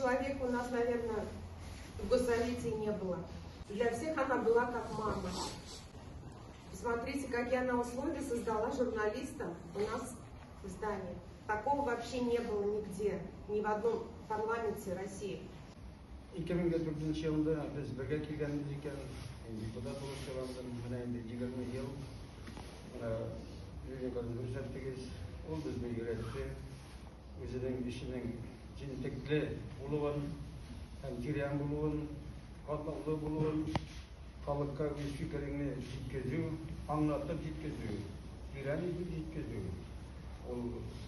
человека у нас, наверное, в Госсовете не было. Для всех она была как мама. Посмотрите, какие она условия создала журналистам у нас в здании. Такого вообще не было нигде, ни в одном парламенте России. 2004 елда без бергә килгәнбез икән, депутат булып сайландым. Менә инде 20 ел. Менә Лилия күрсәттегез. Ул безне өйрәтте. Үзенең эшенең җентекле булуын һәм тирән булуын, катлаулы булуын, халыкка үз фикереңне җиткезү, аңлатып җиткезү, тирән итеп җиткезү. Ул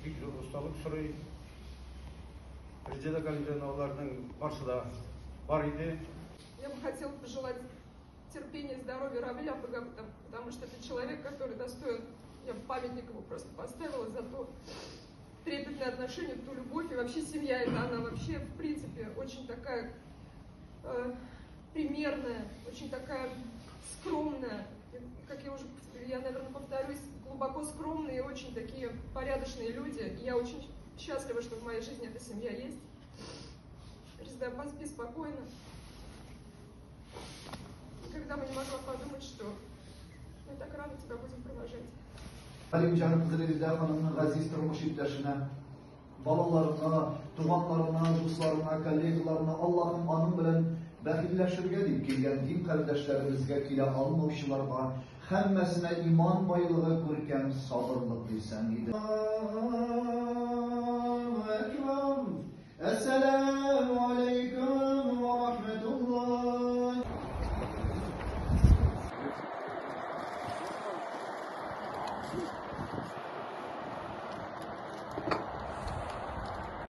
бик зур осталык сорый. Резеда Галимҗановна аларның барсы да бар иде. Я бы хотела пожелать терпения, здоровья Равиля Абдыгапова, потому что это человек, который достоин, я бы памятник ему просто поставила за то трепетное отношение, ту любовь. И вообще семья эта, она вообще, в принципе, очень такая примерная, очень такая скромная. Как я уже, я, наверное, повторюсь, глубоко скромные и очень такие порядочные люди. И я очень счастлива, что в моей жизни эта семья есть. Резеда, поспи спокойно. Никогда бы не могла подумать, что мы так рано тебя будем провожать. Галимҗан кызы Резеда ханымның газиз тормыш иптәшенә, балаларына, туганнарына, дусларына, коллегаларына, Аллаһым аның белән бәхилләшергә дип килгән дин кардәшләребезгә килә алмаучыларга һәммәсенә иман байлыгы, күркәм сабырлык бирсәң иде. Аллаһу әкбәр. Әссәламү алейкум ва рахматуллаһ.